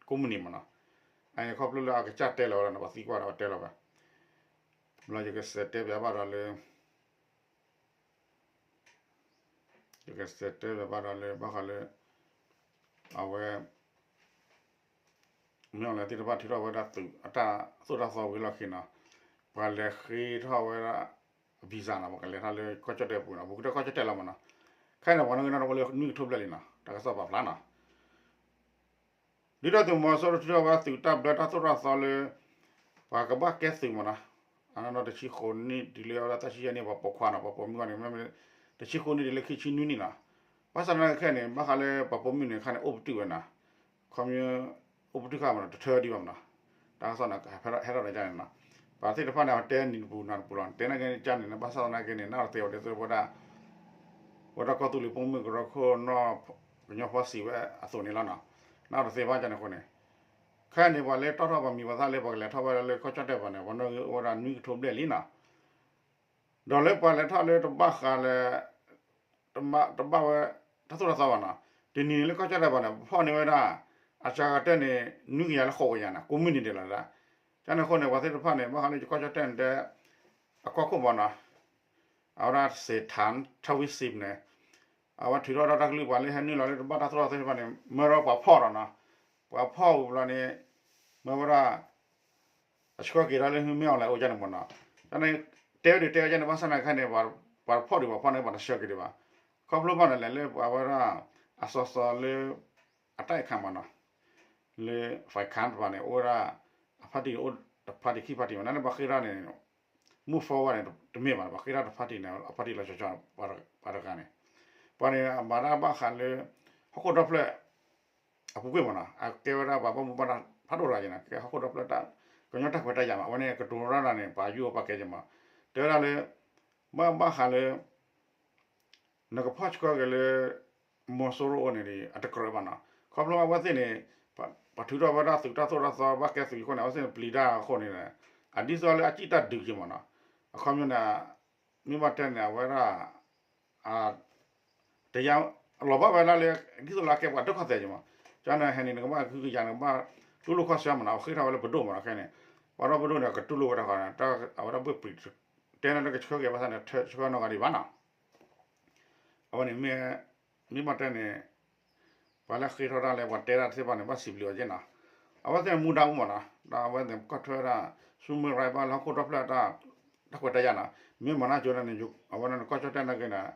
ကိးမုၢ်နံၤမးနီၤ အန့ၣ်ခီဖျိလၢအကစၢ်တဲလီၤဝဲဒၣ်န့ၣ် ပှၤသံကွၢ်ဒီးအတဲလီၤဘၣ် ဘျီယကစးတဲပၠးဘၣ်ဒီးလၢ ယကစးတဲပၠးဘၣ်ဒီးလၢ ဘၣ်ဃးလၢ အဝဲ မ့ၢ်အီၤလဲၣ်သ့ၣ်တဖၣ်ထုးထီၣ်ဝဲဒၣ်သုးအတၢ်သိၣ်တၢ်သီဝံၤလီၢ်ခံနီၤ ပှၤလဲၤဃ့ထီၣ်ဝဲဒၣ် visa နီၤ ပှၤကလဲၤထီၣ်လၢကီၢ်ကၠီၣ်တဲၣ်ပူၤနီၤ ဘူးကတၢၢ်ကီၢ်ကၠီၣ်တဲၣ်လီၤမးနီၤ ခဲအံၤန့ၣ် ပှၤနီၣ်ဂံၢ်နီၣ်ဒွးအိၣ်လၢနွံကထိဘျဲၣ်လံနီၤ တၢ်ကစီၣ်ပာ်ဖျါနီၤ ဒ်သိးသုးမီၤစိရိၤထုးထီၣ်ဝဲဒၣ်သုးတၢ်ဘျၢတၢ်သိၣ်တၢ်သီလၢ ပှၤကဘၣ်ကဲသုးမးနီၤ အနီၢ်နီၢ်တဆံဃိးနံၣ်တုၤလၢအဝဲဒၣ်သၢဆံယဲၢ်နံၣ် ပှၤပိာ်ခွါနီၤ ပှၤပိာ်မုၣ်ဂီၢ်န့ၣ် မ့မ့ၢ် တဆံဃိးနံၣ်တုၤလၢခံဆံနွံနံၣ်နီၤ ဘၣ်ဆၣ်သနာ်က့ခဲအံၤန့ၣ် ဘၣ်ဃးလၢပှၤပိာ်မုၣ်န့ၣ် ခဲအံၤန့ၣ် အိၣ်ပတုာ်ဝဲနီၤ ခီမ့ၢ် အိၣ်ပတုာ်ဃာ်မးနီၤ တထၢဒံးဘၣ်မးနီၤ တၢ်ကစီၣ်န့ၣ် ဟဲထီၣ်ဒီးယါန့ၣ်နီၤ ပှၤသ့ၣ်တဖၣ်န့ၣ် အဝဲတဲနံၤတပူၤနၤတပူၤလီၤ တဲနာ်က့န့ၣ် ကန့ၣ် ဘၣ်ဆၣ်သနာ်က့န့ၣ် နာ်တသ့ဝဲဒၣ် ဝဲဒၣ်ကီၢ်သူလ့ၤပိာ်မုၣ်ကရၢခိၣ်နီၢ် ကညီဖီစံးဝဲအသိးန့ၣ်လီၤနီၤ နာ်တသ့ဘၣ်ကန့ၣ်အဃိန့ၣ် ခဲအံၤန့ၣ် ပှၤလၢတီၣ်ထီၣ်ပှၤမံၤပှၤသၣ်လၢပှၤကလဲၤထီၣ်ဝဲဒၣ်လၢကီၢ်ကၠီၣ်တဲၣ်ပူၤန့ၣ် ပှၤနီၣ်ဂံၢ်အိၣ်ဝဲဒၣ်နွံကထိဘျဲၣ်လံနီၤ ဒီးလၢပှၤလဲၤထီၣ်လၢတဘၣ်ဃးလၢ တဘၣ်ဝဲ တၢ်သိၣ်တၢ်သီဘၣ်နီၤ တနံၤန့ၣ်လၢကီၢ်ကၠီၣ်တဲၣ်ပူၤန့ၣ် ပဖီၣ်န့ၢ်ဝဲဒၣ် အစှၤကတၢၢ်န့ၣ် နွံကယၤလၢဃိးကယၤနီၤ ကိးမုၢ်နံၤဒဲးလီၤဒၣ် ကန့ၣ်အဃိန့ၣ် ပှၤသ့ၣ်တဖၣ်န့ၣ် ဘၣ်ဃးလၢကီၢ်ကၠီၣ်တဲၣ်န့ၣ်တဲ အကီၢ်ခိၣ်ဘၣ်နီၤ အဝဲဒၣ်စ့းထၣ် ထၣ်ဝံစံးန့ၣ် အဝဲထုးထီၣ်ဒီးတၢ်ကလုၢ်ပှၤလၢဟဲနုာ်လီၤလၢတဘၣ်တၢ်သိၣ်တၢ်သီသ့ၣ်တဖၣ်န့ၣ် မၢဒီးပှၤဖီၣ်ဒီးနီၤ ပှၤဖီၣ်ဝံၤဘျီန့ၣ် မၢဝဲဒၣ် အဆှၢက့ၤဒၣ်လၢမ့ၢ်အီၤလဲၣ်အိၣ်ကန့ၣ်မးနီၤ ကန့ၣ် တဲဝဲဒၣ်တဲဝဲကန့ၣ် ဘၣ်ဆၣ်သနာ်က့န့ၣ် ပှၤဖီၣ်ဒံးပှၤဖီၣ်န့ၣ် ပှၤတဆှၢက့ၤဒံးဘၣ် ခီဖျိဘၣ်န့ၣ်လဲၣ်လၢပှၤဝဲဒၣ် အစီစီလၢ အတၢ်အံၤခါမးနီၤ လၢ ဖဲခါတဖၣ်န့ၣ် အိၣ်ဝဲဒၣ် အဖါတံၢ်အိၣ်တဖါတံၢ်ခံဖါတံၢ်မး နာ်လၢပှၤဃ့ထီၣ်န့ၣ် move forward န့ၣ် တမ့ၢ်ဘၣ် ပှၤဃ့ထီၣ်တဖါတံၢ်န့ၣ် အဖါတံၢ်လီၤဆီဆီ ပှၤတဂၤန့ၣ် ပှၤန့ၣ် အမၤတၢ်ဘၣ်ဃးလၢ ဟီၣ်ခိၣ်ဒီဖျၢၣ် အပူၤကွံာ်မးနီၤ အကဲဝဲဒၣ်ပှၤဘၣ်မူဘၣ်ဒါဖးဒိၣ်တဂၤက့ၤနီၤ ကဲဟီၣ်ခိၣ်ဒီဖျၢၣ် ကညီတၢ်ခွဲးတၢ်ယာ်မး အဝဲန့ၣ်ကတိၤရၢ်ဒၣ်န့ၣ် ပှၤယူၢ်အီၤပှၤကဲက့ၤမး တဲဝဲဒၣ်လၢ ဘၣ်ဘၣ်ဃးလၢ နကဖီၣ်ဆှၢက့ၤလၢ မီၤစိရိၤအိၣ်န့ၣ်ဒီး အတကြၢးဘၣ်နီၤ ခီဖျိအဝဲသ့ၣ်န့ၣ် ပှၤထုးထီၣ်ဝဲဒၣ်သုးတၢ်သိၣ်တၢ်သီဘၣ်ကဲသုးအဃိန့ၣ် အဝဲသ့ၣ်န့ၣ်ပျံၤတၢ်အဃိန့ၣ် အဒ်သိးလၢအစံၣ်တၢ်ဒုးက့ၤမးနီၤ အခီပညီန့ၣ် မ့ၢ်ဘၣ်တဲန့ၣ် အဝဲဒၣ် တယါ လီၤဘၣ်ဝဲဒၣ်လၢ ဒ်သိးလၢအကဲပှၤဒုက္ခသည်က့ၤမး ကန့ၣ်ဟဲန့ၣ် နကဘၣ်ဃုကယၤ နကဘၣ်တူၢ်လိာ်ခီၣ်ဆၢမးနီၤ အဃ့ထီၣ်ဝဲလၢပဒိၣ်မးနီၤ ခဲန့ၣ် ပှၤထီၣ်ပဒိၣ်န့ၣ် ကတူၢ်လိာ်ဝဲတၢ်ဃီန့ၣ် အဝဲဒၣ်ဘှ့ၣ်ပှံၤ တဲန့ၣ်လၢကဆှၢက့ၤဘၣ်ဆၣ်န့ၣ် ဆှၢနီၢ်ဂၤဒံးဘၣ်နီၤ အဝဲန့ၣ် မ့ၢ်ဘၣ်တဲန့ၣ် ပှၤလၢဃ့ထီၣ်တၢ်လၢပှၤတဲဒၣ်သ့ၣ်တဖၣ်န့ၣ် ဘၣ်စံးဘျုးအီၤက့ၤနီၤ အဝဲသ့ၣ်မူဒါအိၣ်မးနီၤ ဒီးအဝဲသ့ၣ်ကီၢ်ထွဲဒၣ် human right ဘၣ်လၢဟီၣ်ခိၣ်ဒီဖျၢၣ်တၢ် တၢ်ခွဲးတၢ်ယာ်နီၤ မ့ၢ်မၤနၢၤကၠိန့ၣ် အဝဲန့ၣ်နကီၢ်ကၠီၣ်တဲၣ်နာ်က့န့ၣ်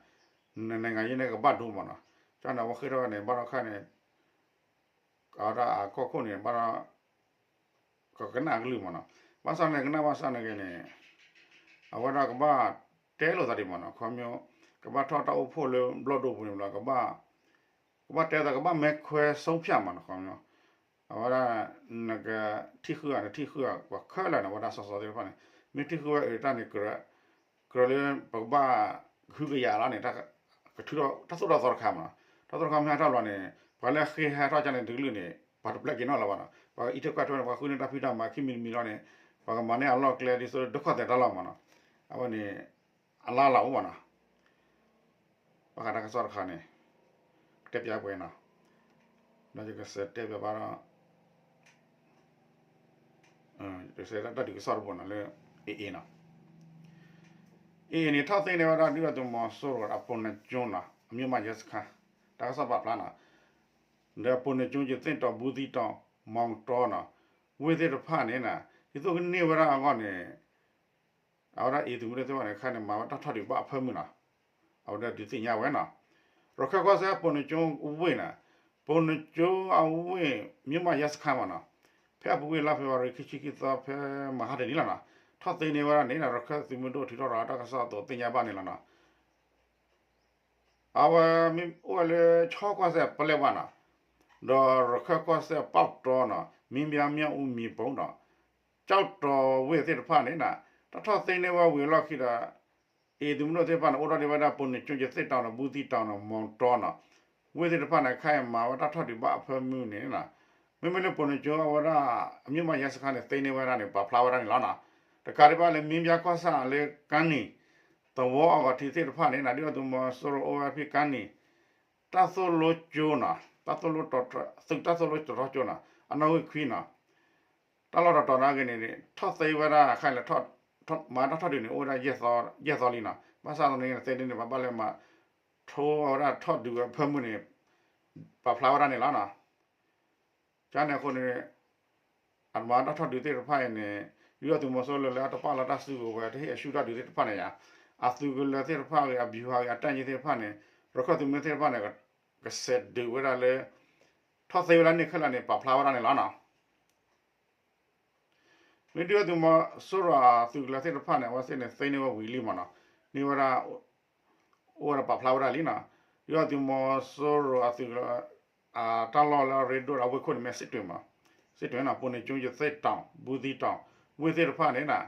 န နိုင်ငံရေး န့ၣ် ကဘၣ်ဒိမးနီၤ ကန့ၣ် အဝဲဃ့ထီၣ်ဝဲန့ၣ် ဘၣ်ဒီးခါန့ၣ် အဝဲဒၣ်အကီၢ်ခိၣ်န့ၣ် ဘၣ်ဒီး ကကနၣ်အကလုၢ်မးနီၤ ဘၣ်ဆၣ်န့ၣ် ကနၣ်ဘၣ်ဆၣ်နာ်က့န့ၣ် အဝဲဒၣ်ကဘၣ်တဲလိာ်သးဒံးမးနီၤ ခီဖျိ ကဘၣ်ထီၣ်တၢ်အိၣ်ဖှိၣ်လၢဘျီၣ်ဒိပူၤန့ၣ်ဘျီ ကဘၣ်တဲသး ကဘၣ်မဲခွဲဆုံးဖြတ် မးနီၤ ခီဖျိ အဝဲဒၣ် နကထံၣ်ဃုာ်ဧါ နထံၣ်ဃုာ်ဧါ ပှၤခဲလၢာ်န့ၣ် အဝဲဒၣ်စီၤစီၤသ့ၣ်တဖၣ်န့ၣ် မ့ၢ်ထံၣ်ဃုာ်ဝဲအတၢ်န့ၣ် ကြၢးလၢပကဘၣ်ဃုကယၤလီၤန့ၣ် ကထုးထီၣ်တၢ်သိၣ်တၢ်သီတခါမးနီၤ တၢ်သိၣ်တၢ်သီမ့ၢ်ဟဲထီၣ်လီၤန့ၣ် ပှၤလၢဃ့ဟဲထီၣ်ကန့ၣ်တကလုာ်န့ၣ် ပှၤတပျဲက့ၤနီၣ်လၢၤဘၣ်နီၤ ပှၤအံးထွဲကွၢ်ထွဲန့ၣ် ပှၤဃုန့ၢ်တၢ်ဖံးတၢ်မၤခံမံၤတမံၤလီၤန့ၣ် ပှၤကမၤန့ၢ်အလီၢ်ကျဲဒ်သိးဒုက္ခသည်တၢ်လီၢ်မးနီၤ အဝဲန့ၣ် အလါလီၤအိၣ်မးနီၤ ဘၣ်ဃးတၢ်ကစီၣ်တခါန့ၣ် တဲပၠးပှဲၤနီၤ, ဒီးယကစးတဲပၠးဘၣ်ဒီး တၢ်ဒုးကစီၣ်တဘိနီၤလၢ AA နီၤ, AA န့ၣ် ထီၣ်သ့န့ၢ်ဝဲဒၣ် ဒုၣ်ဒါသုးမီၤစိရိၤအ ပုဏ္ဏားကျွန်းနီၤ အမြို့မရဲစခန်း တၢ်ကစီၣ်ပာ်ဖျါနီၤ, ဒီး ပုဏ္ဏားကျွန်း ရသေ့တောင် ဘူးသီးတောင် မောင်တောနီၤ, ဝ့ၢ်သ့ၣ်တဖၣ်န့ၣ်နီၤ ဒ်သိးကန့ၢ်ဝဲဒၣ်အဂီၢ်န့ၣ် အဝဲဒၣ် အံၤ သုးမုၢ်ဒိၣ်သ့ၣ်တဖၣ်န့ၣ် ခဲအံၤန့ၣ် မၤဝဲတၢ်ထီၣ်ဒုးဘၣ်အဖၢမုၢ်နီၤ, အဝဲဒၣ်ဒုးသ့ၣ်ညါဝဲနီၤ, ရခၢၣ်ကီၢ်စဲၣ် ပုဏ္ဏားကျွန်း အဝ့ၢ်နီၤ, ပုဏ္ဏားကျွန်း အဝ့ၢ် မြို့မရဲစခန်းမ့ၢ်နီၤ, ဖဲအပူၤကွံာ်လါဖ့ၤဘြူၤအါရံၤ ခံဆံခံသီ ဖဲမဟါတနံၤလီၤနီၤ, ထီၣ်သ့န့ၢ်ဝဲဒၣ်န့ၣ်နီၤ ရခၢၣ်သုးမုၢ်ဒိၣ်ထုးထီၣ်ရၤတၢ်ကစီၣ်အသိးသ့ၣ်ညါဘၣ်န့ၣ်လီၤနီၤ. အဝဲမ့ၢ်အိၣ်ဝဲလၢ ချီကီၢ်စဲၣ်ပလဲၣ်ဝါနီၤ, ဒီးရခၢၣ်ကီၢ်စဲၣ် ပေါက်တောနီၤ, မင်းပြား မြောက်ဦး မြေပုံနီၤ, ကျောက်တော် ဝ့ၢ်သ့ၣ်တဖၣ်န့ၣ်နီၤ, တၢ်ထီၣ်သ့န့ၢ်ဝဲဝံၤအလီၢ်ခံဒီး အံၤ သုးမုၢ်ဒိၣ်သ့ၣ်တဖၣ်န့ၣ် အိၣ်ထီၣ်ဒံးဝဲဒၣ် ပုဏ္ဏားကျွန်း ရသေ့တောင်နီၤ, ဘူးသီးတောင်နီၤ, မောင်တောနီၤ, ဝ့ၢ်သ့ၣ်တဖၣ်န့ၣ် ခဲအံၤမၤဝဲတၢ်ထီၣ်ဒုးဘၣ်အဖၢမုၢ်န့ၣ်နီၤ, မ့မ့ၢ်လၢ ပုဏ္ဏားကျွန်း အဝဲဒၣ် အမြို့မရဲစခန်းန့ၣ် သ့န့ၢ်ဝဲဒၣ်န့ၣ် ပာ်ဖျါဝဲဒၣ်န့ၣ်လီၤနီၤ, တကးဒံးဘၣ်လၢ မင်းပြား ကီၢ်ဆၣ်လၢ ကါနံၣ် သဝီအဂီၤထံးသ့ၣ်တဖၣ်န့ၣ်နီၤ ဒုၣ်ဒါသုးမီၤစိရိၤအိၣ်ဝဲဖဲကါနံၣ် တၢ်သိၣ်လိကၠိနီၤ, တၢ်သိၣ်လိ သုးတၢ်သိၣ်လိတြီကၠိနီၤ အနီၣ်ဂံၢ်ခွံနီၤ, တၢ်လီၢ်တတီၤနာ်က့န့ၣ် ထီၣ်သ့ဝဲဒၣ်ခဲအံၤလၢ မၤတၢ်ထီၣ်ဒုးန့ၣ် အိၣ်ဝဲဒၣ် ယဲၢ်သီလံနီၤ, ဘၣ်ဆၣ်သနာ်က့န့ၣ် သ့န့ၢ်န့ၣ် ပှၤဘၣ်လဲၤမၤ ထိဝဲဒၣ်ထီၣ်ဒုးဝဲဖၢမုၢ်န့ၣ် ပာ်ဖျါဝဲဒၣ်န့ၣ်လီၤနီၤ. ကန့ၣ်အဃိန့ၣ် အမၤတၢ်ထီၣ်ဒုးသ့ၣ်တဖၣ်အံၤန့ၣ် ဒုၣ်ဒါသုးမီၤစိရိၤလၢအတပာ်လီၤတၢ်စုကဝဲၤ တဟ့ၣ်အဆူၣ်တၢ်ဒုးသ့ၣ်တဖၣ်န့ၣ်ယါ, အသုးကလၢၤသ့ၣ်တဖၣ်ဂ့ၤ အဗျူဟာ ဂ့ၤ အတၢ်ယ့သ့ၣ်တဖၣ်န့ၣ် ရခၢၣ်သုးမုၢ်သ့ၣ်တဖၣ်န့ၣ် ကစဲးဒုးဝဲဒၣ်လၢ ထီၣ်သ့ဝဲဒၣ်န့ၣ်ခဲလၢာ်န့ၣ် ပာ်ဖျါဝဲဒၣ်န့ၣ်လီၤနီၤ. မ့ၢ်ဒုၣ်ဒါသုးမီၤစိရိၤအသုးကလၢၤသ့ၣ်တဖၣ်န့ၣ် အဝဲသ့ၣ်န့ၣ် သ့န့ၢ်ဝဲဝံၤလံမ့ၢ်နီၤ, န့ၢ်ဝဲဒၣ် အိၣ်ဝဲဒၣ်ပာ်ဖျါဝဲဒၣ်လံနီၤ, ဒုၣ်ဒါသုးမီၤစိရိၤအသုးကလၢၤ အတၢ်လီၢ်လၢအရ့ဒိၣ်ဒီးအဝ့ၢ်ခိၣ်န့ၣ် မ့ၢ်စ့တွ့ၣ်မး, စ့တွ့ၣ်နီၤ, ပုဏ္ဏားကျွန်း ရသေ့တောင် ဘူးသီးတောင် ဝ့ၢ်သ့ၣ်တဖၣ်န့ၣ်နီၤ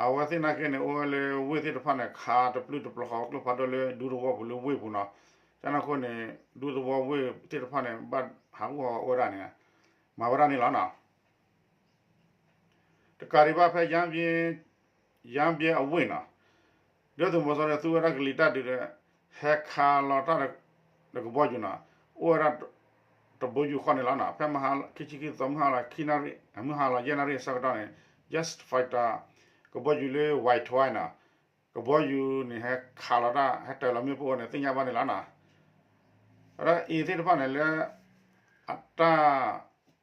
အဝဲသ့ၣ်နာ်က့န့ၣ် အိၣ်ဝဲလၢဝ့ၢ်သ့ၣ်တဖၣ်န့ၣ် ခးတပျုၢ်တပျီၤဃီကျိဖးဒိၣ်လၢဒူသဝီပူၤလၢဝ့ၢ်ပူၤနီၤ, ကန့ၣ်အဃိန့ၣ် ဒူသဝီဝ့ၢ်သ့ၣ်တဖၣ်န့ၣ် ဘၣ်ဟးဂူာ်ဟးဂီၤအိၣ်ဝဲဒၣ်န့ၣ် မၤဝဲဒၣ်န့ၣ်လီၤနီၤ. တကးဒံးဘၣ်ဖဲ ရမ်းဗြဲ အဝ့ၢ်နီၤ, ဒုၣ်ဒါသုးမီၤစိရိၤန့ၣ် သူဝဲဒၣ်ကလံၤတၢ်ဒုးဒီး ဟဲခးလီၤတၢ်ဒီးကဘီယူၤနီၤ, အိၣ်ဝဲဒၣ် တဘိယူၤဃီန့ၣ်လီၤနီၤ, ဖဲမဟါ ခံဆံခံသီ မုၢ်ဟါလီၤ ခံနၣ်ရံၣ် မုၢ်ဟါလီၤ ယဲၢ်နၣ်ရံၣ်အဆၢကတီၢ်န့ၣ် jet fighter ကဘီယူၤလၢ Y twelve နီၤ, ကဘီယူၤန့ၣ် ဟဲခးလီၤတၢ် ဟဲတၢၤလီၤမ့ၣ်ပိၢ်န့ၣ် သ့ၣ်ညါဘၣ်န့ၣ်လီၤနီၤ. ဒီး A သ့ၣ်တဖၣ်န့ၣ်လၢ အတၢ်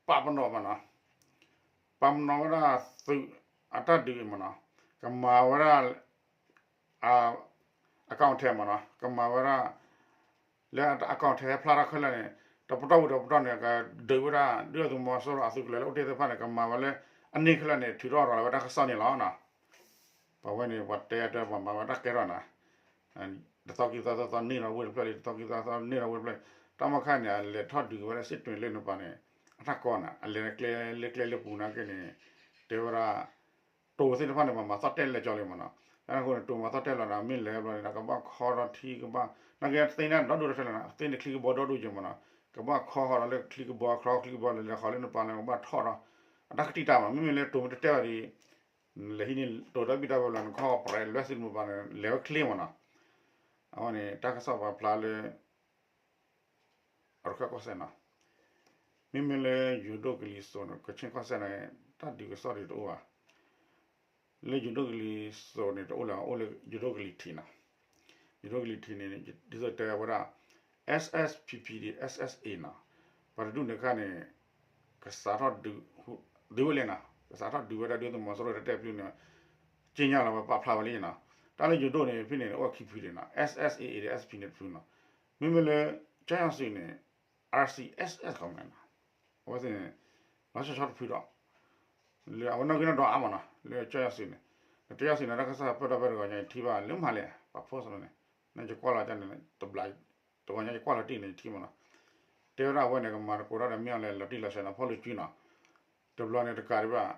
ပာ်ပနီၣ်မ့ၢ်နီၤ, ပာ်ပနီၣ်ဝဲဒၣ်သုးအတၢ်ဒုးအံၤမ့ၢ်နီၤ, ကမၤဝဲဒၣ် အ အ account ထဲမ့ၢ်နီၤ, ကမၤဝဲဒၣ် လၢအ account ထဲဖျါထီၣ်ခဲလၢာ်န့ၣ် တပတီၢ်ဝံၤတပတီၢ်န့ၣ် ကဒုးဝဲဒၣ် ဒုၣ်ဒါသုးမီၤစိရိၤအသုးကလၢၤလၢအိၣ်တ့ၢ်သ့ၣ်တဖၣ်န့ၣ် ကမၤဝဲလၢ အန့ၢ်ခဲလၢာ်န့ၣ် ထုးထီၣ်ရၤလီၤဝဲတၢ်ကစီၣ်န့ၣ်လီၤနီၤ. ပဝဲန့ၣ် ပှၤတဲတဲပှၤမၤဝဲတၢ်ကဲထီၣ်နီၤ, တသီခံသီသီသီန့ၢ်ဒီးဝ့ၢ်တဖျၢၣ်လံ တသီခံသီသီန့ၢ်ဒီးဝ့ၢ်တဖျၢၣ်လံ, တၢ်မီၢ်ခါန့ၣ် အလဲၤထီၣ်ဒုးဝဲဒၣ် စစ်တွေ လၢနပၤန့ၣ် အတၢ်ကီနီၤ, အလဲၤကျဲလၢကျဲလၢပူၤနာ်က့န့ၣ် တဲဝဲဒၣ် တိၤသ့ၣ်တဖၣ်န့ၣ် ပှၤမၤသီၣ်တဲၣ်လဲၤကၠီလံမ့ၢ်နီၤ, အဃိန့ၣ် တိၤမၤသီၣ်တဲၣ်လီၤဒီး မ့ၢ်လဲၤဘျီန့ၣ်ဒီး ကဘၣ်ခီဒီးထံကဘၣ် နာ်က့သ့ၣ်ညါဒီဒူၣ်တဖျၢၣ်လီၤနီၤ, သ့ၣ်န့ၣ်ချံကဘီဒီဒူၣ်က့မ့ၢ်နီၤ, ကဘၣ်ခီဃီဒီးလၢချံကဘီ ခီချံကဘီလၢလဲၤဃီလၢနပၤန့ၣ် ကဘၣ်ထီၣ်ဒီး အတၢ်ကတံၢ်တၢ်မး မ့မ့ၢ်လၢတိၤမ့ၢ်တတဲဘၣ်ဒီး လဲၤဟံးန့ၢ်တိၤဒီးဘံၣ်တၢ်ဝဲဘျီန့ၣ် ခီပရဲလွဲၢ်စံမ့ၢ်ဘၣ်န့ၣ် လဲၤဝဲချ့မ့ၢ်နီၤ, အဝဲန့ၣ် တၢ်ကစီၣ်ပာ်ဖျါလၢ ရခၢၣ်ကီၢ်စဲၣ်နီၤ, မ့မ့ၢ်လၢယိၤဒိၣ်ကလံၤစိးန့ၣ် ကခ့ၣ်ကီၢ်စဲၣ်န့ၣ် တၢ်ဒုးကစီၣ်ဒံးတအိၣ်ဘၣ်, လၢယိၤဒိၣ်ကလံၤစိးန့ၣ်တအိၣ်လၢၤ အိၣ်လၢယိၤဒိၣ်ကလံၤထံးနီၤ, ယိၤဒိၣ်ကလံၤထံးန့ၣ် ဒ်သိးတဲဝဲဒၣ် SSPP ဒီး SSA နီၤ, ပှၤတဒူၣ်န့ၣ်ခါန့ၣ် ကစးထီၣ်ဒုး ဒုးဝဲလဲၣ်နီၤ, ကစးထီၣ်ဒုးဝဲဒၣ်ဒုၣ်ဒါသုးမီၤစိရိၤတတဲပျုၢ်န့ၣ် က့ညါလီၤဝဲပာ်ဖျါဝဲလံနီၤ, တၢ်လၢယိၤဒိၣ်န့ၣ် ဖဲန့ၣ် အိၣ်ခံဖုဒံးနီၤ, SSA ဒီး SSPP န့ၣ်တဖုနီၤ, မ့မ့ၢ်လၢ ကၠီယီၤစုးန့ၣ် RCSS ခီမ့ၢ်နီၤ, အဝဲသ့ၣ်န့ၣ် လီၤဆီဆီတဖုဒီး လၢအဝဲနီၣ်ဂံၢ်နီၣ်ဒွးအါမ့ၢ်နီၤ, လၢကၠီယီၤစုးန့ၣ်, ကၠီယီၤစုးန့ၣ် တၢ်ကစီၣ်ပၢၢ်ထီၣ်ဖဲတဂီၤညါအံၤထံၣ်ဘၣ်လၢမဟါလဲၣ် ပှၤ post လီၤန့ၣ်, နယကွၢ်လီၤန့ၣ် တဘျီ တဂီၤညါယကွၢ်လီၤတံၢ်န့ၣ်ယထံၣ်မ့ၢ်နီၤ, တဲဝဲဒၣ်အဝဲန့ၣ် ကမၤသကိးတၢ်ဒီးမ့ၢ်အီၤလဲၣ် လီၤတံၢ်လီၤဆဲးနီၤ ဖီၣ်လိာ်စုနီၤ, တဘျီန့ၣ်တကးဒံးဘၣ်,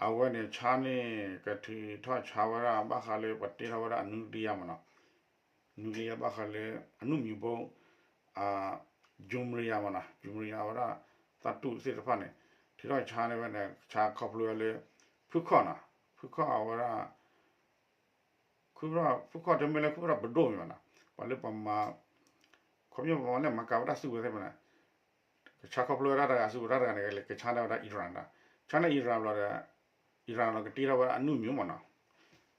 အဝဲန့ၣ်ဆါန့ၣ် ကထုးထီၣ်ဆါဝဲဒၣ်ဘၣ်ဃးလၢပှၤတ့ထီၣ်ဝဲဒၣ်အနူကလံယါမ့ၢ်နီၤ, နူကလံယါဘၣ်ဃးလၢ အနူမံၤဘိ ကၠူမရံယါမ့ၢ်နီၤ, ကၠူမရံယါဝဲဒၣ် သၣ်တူၢ်သ့ၣ်တဖၣ်န့ၣ် ထုးထီၣ်ဆါန့ၣ်ဝဲန့ၣ် ဆါခီဖျိဝဲလၢ ဖုခီၣ်နီၤ, ဖုခီၣ်အဝဲဒၣ် ဖုခီၣ်တမ့ၢ်လၢ ဖုခီၣ်ပဒိၣ်မ့ၢ်ဘၣ်နီၤ, ပှၤလၢပှၤမၤ ခီပညီပမ့ၢ်လဲၤမၤကၤဝဲဒၣ်စုကဝဲၤသ့ၣ်တဖၣ်န့ၣ် ကဆါခီဖျိဝဲဒၣ်တၢ်တဂၤစုကဝဲၤတၢ်တဂၤန့ၣ် ကလဲၤကဆါန့ၢ်ဝဲဒၣ် Iran တၢ်, ဆါန့ၢ် Iran ဘျီဒီး Iran လီၤကတ့ထီၣ်ဝဲဒၣ်အနုၢ်မံၤမ့ၢ်နီၤ,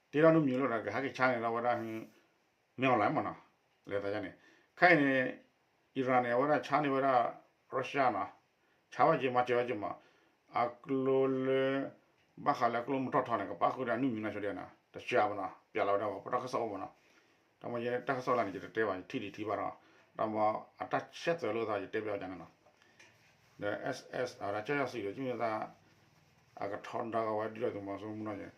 တ့ထီၣ်နုၢ်မံၤလီၤဒီး ကဟဲက့ၤဆါန့ၢ်လီၤဝဲဒၣ် မ့ၢ်အီၤလၢမ့ၢ်နီၤ, လဲၤသးန့ၣ်, ခဲအံၤန့ၣ် Iran န့ၣ် အဝဲဒၣ်ဆါန့ၢ်ဝဲဒၣ် Russia နီၤ, ဆါဝဲက့ၤမၤစၢၤဝဲ က့ၤမၤ, အကျိလၢ ဘၣ်ဃးလၢအကျိမုၢ်ထီၣ်ထီန့ၣ် ကပာ်ဃုာ်ဒီးအနုၢ်မံၤနီၤဆိဒဲးနီၤ တစှၤဘၣ်နီၤ ပျဲလီၤဝဲဒၣ်ပတၢ်ကစီၣ်အိၣ်မ့ၢ်နီၤ, တၢ်မ့ၢ်ယဲတၢ်ကစီၣ်လၢန့ၣ် ယတတဲဘၣ် ယထံၣ်ဒံးထံၣ်ဘၣ်ဒီး, တၢ်မ့ၢ်အတၢ်ဆဲးသွဲးလိာ်သး ယတဲဘၣ်အီၤန့ၣ်နီၤ, ဒီး SS အဝဲဒၣ်ကၠီယီၤစံးဒီး ကမ့ၢ်သး အကထီဒါကဝဲဒုၣ်ဒါသုးမီၤစိရိၤမုၢ်နီၤန့ၣ်,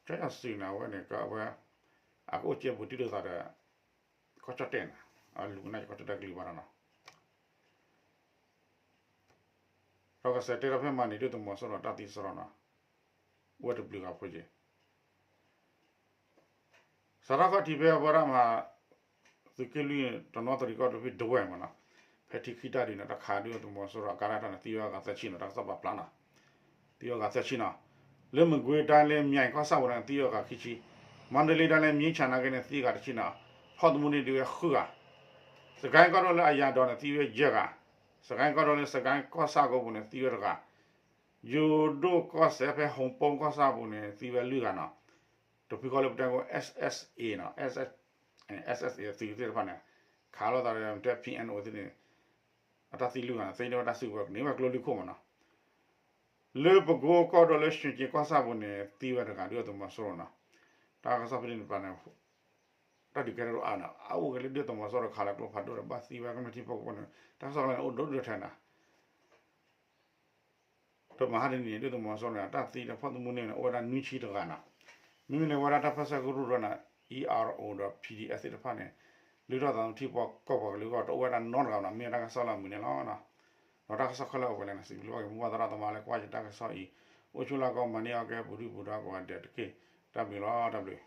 ကၠီယီၤစံးန့ၣ် အဝဲန့ၣ် ကဝဲ အကအိၣ်ကဲပူၤတံၢ်လိာ်သးဒီး ကီၢ်ကၠီၣ်တဲၣ်န့ၣ် အလူၤကနၣ်ကီၢ်ကၠီၣ်တဲၣ်ကလုၢ်ဘၣ်ဒီးနီၤ ဒီးကစဲးတဲထီၣ်ဖဲမၤန့ၣ် ဒုၣ်ဒါသုးမီၤစိရိၤတၢ်သံစရီနီၤ, ဝဲတဘျုးဂၤဖိက့ၤ စးထီၣ်ခီၣ်ထံးဖဲအဝဲဒၣ်မၤ သုးက့လွံၢ်တနီသရံၣ်ကီၢ်ဒိၣ်ဖဲဒဝဲၢ်မ့ၢ်နီၤ, ဖဲထံခံတၢ်ဒုးန့ၣ် တၢ်ခးဒုၣ်ဒါသုးမီၤစိရိၤအကါဒၣ်တၢ်န့ၣ် သံဝဲဂၤသၢဆံနီၤ တၢ်ကစီၣ်ပာ်ဖျါနီၤ, သံဝဲဂၤသၢဆံနီၤ, လၢမကွ့ၤတိုင်းလၢ မြိုင်ကီၢ်ဆၣ်ပူၤန့ၣ် သံဝဲဂၤခံဆံ, မန္တလေးတိုင်းလၢ မြင်းခြံနာ်က့န့ၣ် သံဂၤတဆံနီၤ, ဖီၣ်သမူန့ၣ်ဒုးဝဲဃုဂၤ, စစ်ကိုင်းကီၢ်ဒိၣ်လၢအရာတော်န့ၣ် သံဝဲယဲၢ်ဂၤ, စစ်ကိုင်းကီၢ်ဒိၣ်လၢ စစ်ကိုင်းကီၢ်ဆၣ်ကိးပူၤန့ၣ် သံဝဲတဂၤ, ယိၤဒိၣ်ကီၢ်စဲၣ်ဖဲ ဟုန်ပုန်းကီၢ်ဆၣ်ပူၤန့ၣ် သံဝဲလွံၢ်ဂၤနီၤ, တဖုဃီလၢပတဲကိး SSA နီၤ, SSA သုးသ့ၣ်တဖၣ်န့ၣ် ခးလိာ်သးဒီး တဲ PNO သ့ၣ်န့ၣ် အတၢ်သံလွံၢ်ဂၤန့ၣ် သ့န့ၢ်ဝဲတၢ်စုကဝဲၤ ကန့ၢ်ဝဲကျိလွံၢ်ခိၣ်မ့ၢ်နီၤ, လၢပကိကီၢ်ဒိၣ်လၢ ရွှေကျင်ကီၢ်ဆၣ်ပူၤန့ၣ် သံဝဲတဂၤ ဒုၣ်ဒါသုးမီၤစိရိၤနီၤ, တၢ်ကစီၣ်ဖဲန့ၣ်တဖၣ်န့ၣ် တၢ်ဒုးကဲထီၣ်အါနီၤ, အအိၣ်က့ၤလၢဒုၣ်ဒါသုးမီၤစိရိၤခးလီၤကျိဖးဒိၣ်ဒီး ဘၣ်သံဝဲကမျၢၢ်ထံဖိကီၢ်ဖိန့ၣ် တၢ်ကစီၣ်လၢန့ၣ် အိၣ်ဒိၣ်ဒိၣ်ထဲနီၤ ဒီးမဟါတနံၤန့ၣ် ဒုၣ်ဒါသုးမီၤစိရိၤန့ၣ် အတၢ်သံဒီးဖီၣ်သမူန့ၣ်န့ၣ် အိၣ်ဝဲဒၣ်နွံဆံတဂၤနီၤ, မ့မ့ၢ်လၢဝဲဒၣ်တၢ်ပၢဆှၢကရူၢ်ဒီးန့ၣ် ERO ဒီး PDF သ့ၣ်တဖၣ်န့ၣ် လုၢ်ထီၣ်သးသမူထံဖိကီၢ်ဖိကလုာ်အဂီၢ် တအိၣ်ဝဲဒၣ်နီတဂၤနီၤ, မ့ၢ်တၢ်ကစီၣ်လၢအမုာ်န့ၣ်လီၤ. ဒီးတၢ်ကစီၣ်ခဲလၢာ်အိၣ်ဝဲလဲၣ်န့ၣ် စံးဘျုးဘၣ်က့ၤမိၢ်ပၢ်သရၣ်သမါလၢကွၢ်ယတၢ်ကစီၣ်အံၤ, အိၣ်ဆူၣ်လၢကီၢ်မၤန့ၢ်အီၣ်ကဲပူၤဒုၣ်ပူၤဒါကိးဂၤဒဲးတက့ၢ်. တၢ်ဘျုးလီၤ တၢ်ဘျုး